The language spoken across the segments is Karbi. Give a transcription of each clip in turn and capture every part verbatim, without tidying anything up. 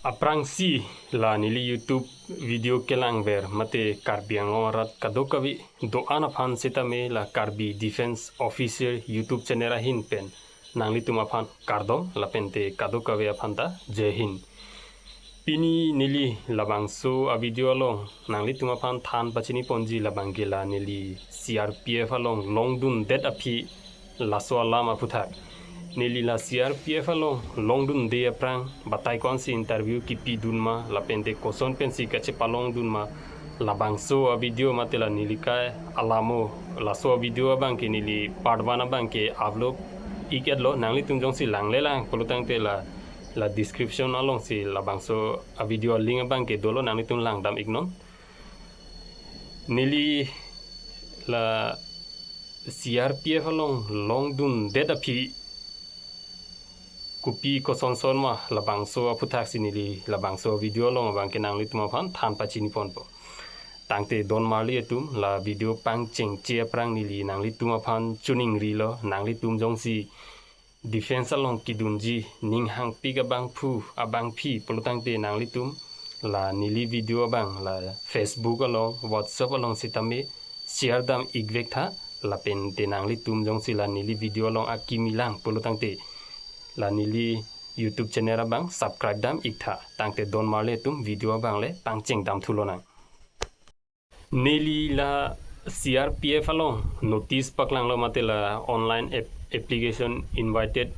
Aphrangsi la neli YouTube video kelangver mate Karbi Anglong arat kadokave do-an aphan sitame la Karbi Defence Officer YouTube channel ahin pen nanglitum aphan kardom lapente kadokave aphan ta Jai Hind. Pini neli labangso a video along nanglitum aphan than pachini ponji labang ke la neli C R P F along longdundet aphi laso alam aphuthak. Neli la C R P F along longdunde aphrang batai ko-ansi interview kipidun ma lapente koson pensi kachepalongdun ma, labangso a video mate la neli kai alamo, laso a video abang ke neli part one abang ke upload ik-etlo, nanglitum jongsi langle lang pulotangte la, la description alongsi labangso a video link abang ke dolo, nanglitum langdam iknon. Neli la C R P F along longdundet aphi kopi kosonson ma labangso aphuthaksi neli labangso video along abang ke nanglitum aphan than pachini ponpo. Tangte don marli atum, la video pangchengche aphrang neli nanglitum aphan choningrilo, nanglitum jongsi defence along kedunji ning hangpik abangphu abangphi pulotangte nanglitum la neli video abang la Facebook along, WhatsApp along sitame share dam ikvektha, lapente nanglitum jongsi la neli video along akimi lang pulotangte la neli YouTube channel abang subscribe dam iktha. Tangte don marli atum, video abang le pangcheng damthu lonang. Neli la C R P F along notice paklanglo mate la online app-, application invited,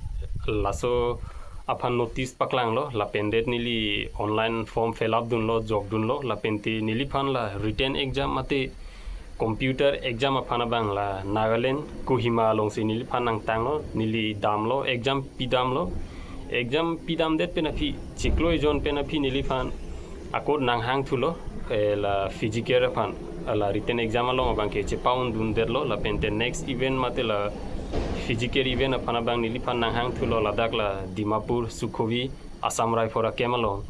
laso aphan notice paklanglo, lapendet neli online form fill up dunlo, jok dunlo, lapente neliphan la written exam mate computer exam aphan abang la Nagaland Kohima alongsi neliphan nangtanglo, neli damlo, exam pidamlo. Exam pidamdet pen aphi, chiklo ejon pen aphi neliphan ako nanghangthulo, eh, la physical aphan, la written exam along abang ke chepa-undundetlo, lapente next event mate la physical event aphan abang neliphan nanghangthulo, ladak la Dimapur Sukhovi Assam Rifle a-camp along.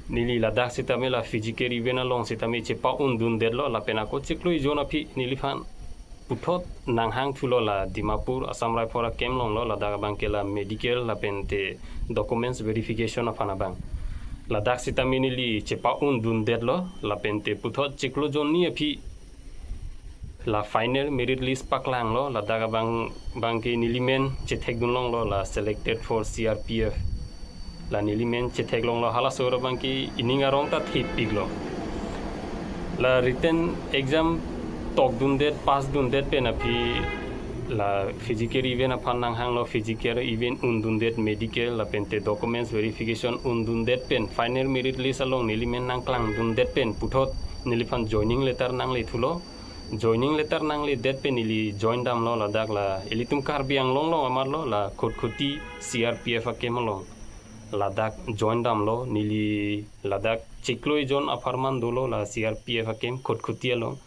Neli ladak sitame la physical event along sitame chepa-undundetlo, lapen ako chiklo ejon aphi neliphan puthot nanghangthulo la Dimapur Assam Rifle a-camp alonglo, ladak abang ke la medical lapente documents verification aphan abang. Ladak sitame neli chepa-undundetlo, lapente puthot chiklo jon ni aphi la final merit list paklanglo, ladak abang, abang ke neli men chethekdunlonglo la selected for C R P F. La neli men chetheklonglo, halaso ra abang ke ining arong ta thepiklo. La written exam tokdundet, passdundet pen aphi la physical event aphan nanghanglo, physical event undundet, medical lapente documents verification undundet pen final merit list along neli men nangklangdundet pen puthot neliphan joining letter nanglethulo. Joining letter nangledet pen neli join damlo, ladak la ilitum Karbi Anglong along amarlo, la Khatkhati C R P F a-camp along. Ladak join damlo, neli ladak chiklo ejon apharman dolo la C R P F a-camp Khatkhati along.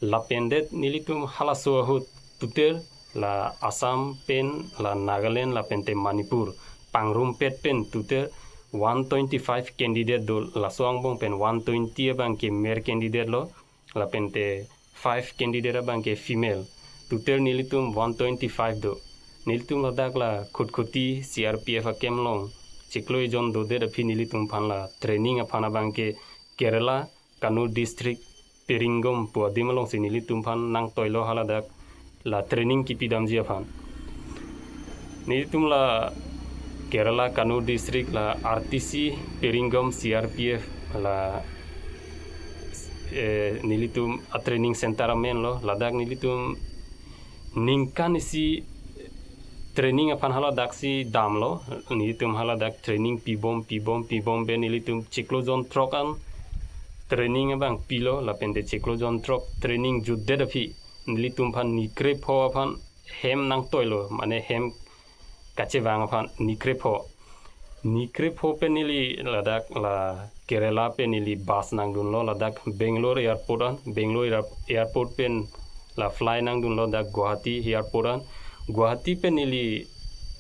Lapendet nelitum halaso ahut total la Assam pen, la Nagaland lapente Manipur pangrumpet pen total one twenty-five candidate do, laso angbong pen one twenty abang ke male candidate lo, lapente five candidate abang ke female. Total nelitum one twenty-five do. Nelitum ladak la Khatkhati C R P F a-camp along chiklo ejon dodet aphi nelitum aphan la training aphan abang ke Kerala, Kannur District, Periyangam pu adim alongsi nelitum aphan nangtoilo haladak la training kipidamji aphan. Nelitum la Kerala Kannur District la R T C Periyangam C R P F la, eh, nelitum a-training center amenlo, ladak nelitum ningkan isi training aphan haladaksi damlo, nelitum haladak training pibom, pibom, pibom pen nelitum chiklo jon throk an training abang pilo, lapente chiklo jon throk training jutdet aphi nelitum aphan ni krepho aphan hem nangtoilo, mane hem kachevang aphan ni krepho. Ni krepho pen neli ladak la Kerala pen neli bus nangdunlo ladak Bangalore airport an, Bangalore air-, airport pen la fly nangdunlo dak Guwahati airport an. Guwahati pen neli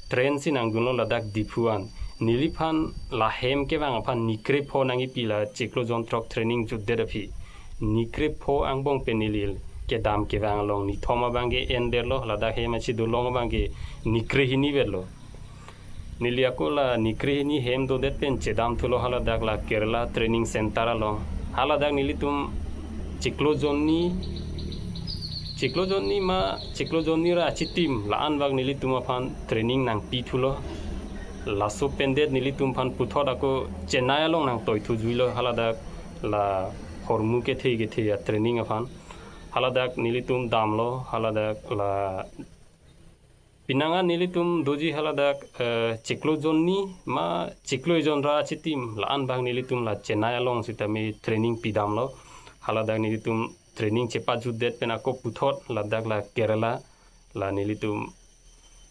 train si nangdunlo ladak Diphu an. Neliphan la hem kevang aphan ni krepho nangkipi la chiklo jon throk training jutdet aphi. Ni krepho angbong pen neli kedam kevang along nithom abang ke endetlo, ladak hem achi dolong abang ke ni krehini vetlo. Neli ako la nikre hini hem dodet pen chedam thulo haladak la Kerala Training Center along. Haladak nelitum chiklo jonni, chiklo jonni ma, chiklo jonni ra achitim la-an bak nelitum aphan training nangpi thulo. Laso pendet nelitum aphan puthot ako Chennai along nangtoi thujuilo haladak la hormu kethe kethe a-training aphan. Haladak nelitum damlo, haladak la pinangan nelitum doji haladak, eh, chiklo jonni ma chiklo ejon ra achitim la-an bak nelitum la Chennai along sitame training pidamlo. Haladak nelitum training chepajutdet pen ako puthot ladak la Kerala la nelitum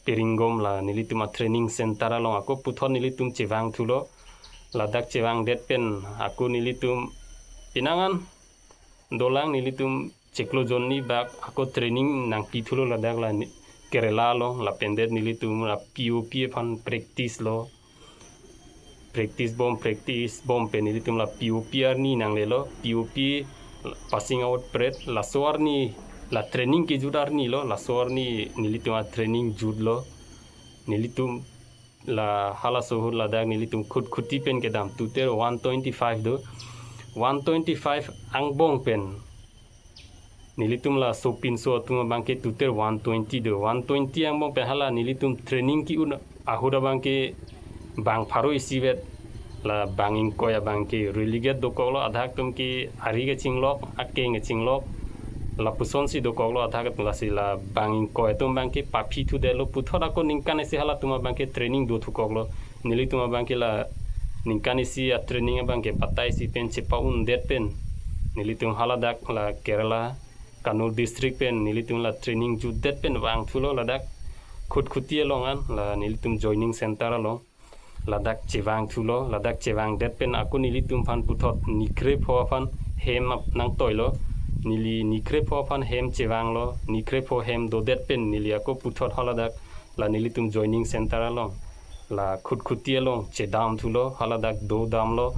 Peringom la nelitum a-training center along ako puthot nelitum chevang thulo. Ladak chevangdet pen ako nelitum pinangan dolang nelitum chiklo jonni bak ako training nangpi thulo ladak la ni-, Kerala along. Lapendet nelitum la P O P aphan practice lo. Practice bom, practice bom pen nelitum la P O P arni nanglelo. P O P, passing out parade, laso arni, la training kejut arni lo, laso arni nelitum a-training jutlo. Nelitum la halaso ahut ladak nelitum Khutkhuti pen kedam, tuter one twenty-five do. One twenty-five angbong pen nelitum la sopinso atum abangke tuter one twenty do. One twenty angbong pen hala nelitum training ki-un ahut abangke bang pharo isivet, la bang ingkoi abangke relegate dokoklo, adhak atum ke ari kachinglok, akeng kachinglok, lapusonsi dokoklo, adhak atum lasi la bang ingkoi atum abangke paphi thudetlo, puthot ako ningkan isi halatum abangke training do thukoklo. Nelitum abangke la ningkan isi a-training abangke batai isi pen chepa-undet pen nelitum haladak la Kerala Kannur district pen nelitum la training jutdet pen vang thulo ladak Khutkhuti along an, la nelitum joining center along. Ladak chevang thulo, ladak chevangdet pen ako nelitum aphan puthot nikre pho aphan hem ap-, nangtoilo. Neli nikre pho aphan hem chevanglo, nikre pho hem dodet pen neli ako puthot haladak la nelitum joining center along, la Khutkhuti along chedam thulo, haladak dodamlo,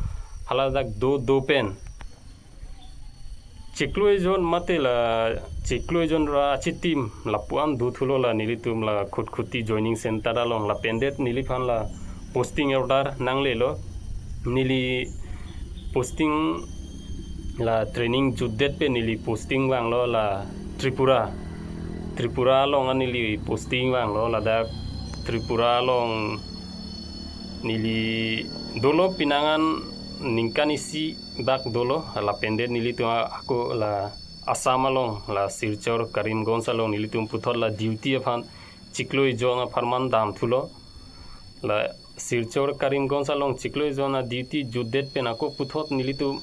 haladak do do pen chiklo ejon mate la chiklo ejon ra achitim lapu-an do thulo la nelitum la Khutkhuti joining center along. Lapendet neliphan la posting order nanglelo. Neli posting la training jutdet pen neli posting vanglo la Tripura. Tripura along an neli posting vanglo, ladak Tripura along neli dolo pinangan ningkan isi bak dolo, lapendet nelitum a-, ako la Assam along, la Silchar Karimganj along nelitum puthot la duty aphan chiklo ejon apharman dam thulo. La Silchar Karimganj along chiklo ejon a-duty jutdet pen ako puthot nelitum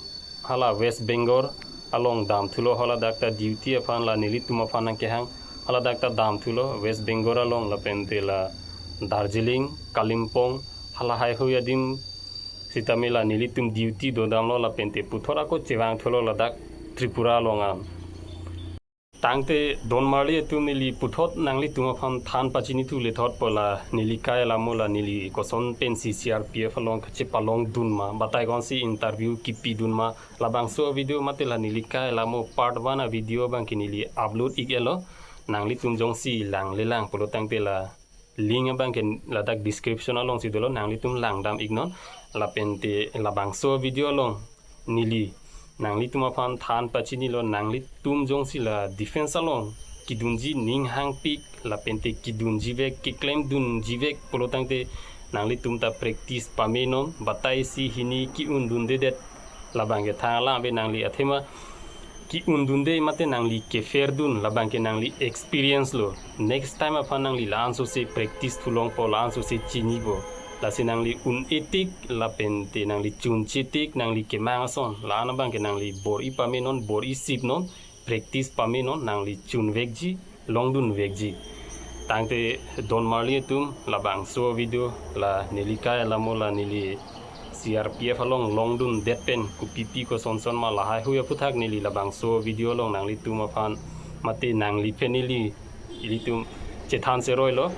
hala West Bengal along dam thulo, haladak ta duty aphan la nelitum aphan nangkehang, haladak ta dam thulo West Bengal along, lapente la Darjeeling, Kalimpong, hala haihui adim sitame la nelitum duty dodamlo, lapente puthot ako chevang thulo ladak Tripura along an. Tangte don marli atum, neli puthot nanglitum aphan than pachini thu lethot pu la neli kai alamo la neli koson pensi C R P F along kachepalongdun ma, batai konsi interview kipidun ma, labangso video mate la neli kai alamo part one a-video abangke neli upload ik-etlo. Nanglitum jongsi langle lang pulo tangte la link abangke ladak description alongsi dolo, nanglitum langdam iknon. Lapente labangso video along neli nanglitum aphan than pachinilo, nanglitum jongsi la defense along kedunji ning hangpik lapente kedunjivek, keklemdunjivek pulo tangte nanglitum ta practice pamenon, batai isi hini ke-undundedet labangke thang alam ave nangli, athema ke-undunde mate nangli keferdun, labangke nangli experience lo. Next time aphan nangli la-ansose practice thulongpo, la-ansose chinipo. Lasi nangli un-etik lapente nangli chunchetik, nangli kemang ason la-an abangke nangli bor-i pamenon, bor-i sipnon, practice pamenon, nangli chunvekji, longdunvekji. Tangte don marli atum, labangso video la neli kai alamo la neli C R P F along longdundet pen kopipi kosonson ma lahaihui aphuthak neli labangso video along nanglitum aphan mate nangli pen neli, ilitum chethan seroilo.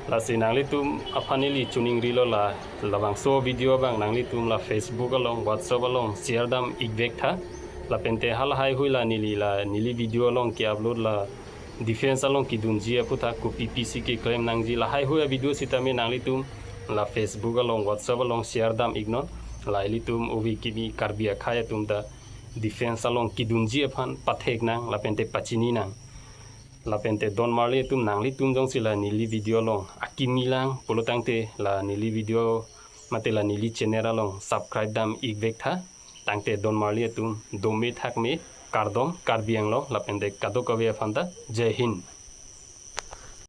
Lasi nanglitum aphan neli chiningrilo la labangso video abang nanglitum la Facebook along, WhatsApp along share dam ikvek tha. Lapente halahaihui la neli la neli video along ke-upload la defense along kedunji aphuthak kopipisi keklem nangji lahaihui a-video sitame nanglitum la Facebook along, WhatsApp along share dam iknon. La ilitum ove kimi Karbi akhei atum ta defense along kedunji aphan pathek nang lapente pachini nang. Lapente don marli atum, nanglitum jongsi la neli video along akimi lang pulo tangte la neli video mate la neli channel along subscribe dam ikvek tha. Tangte don marli atum dome thakme, kardom, Karbi Anglong lapente kadokave aphan ta Jai Hind.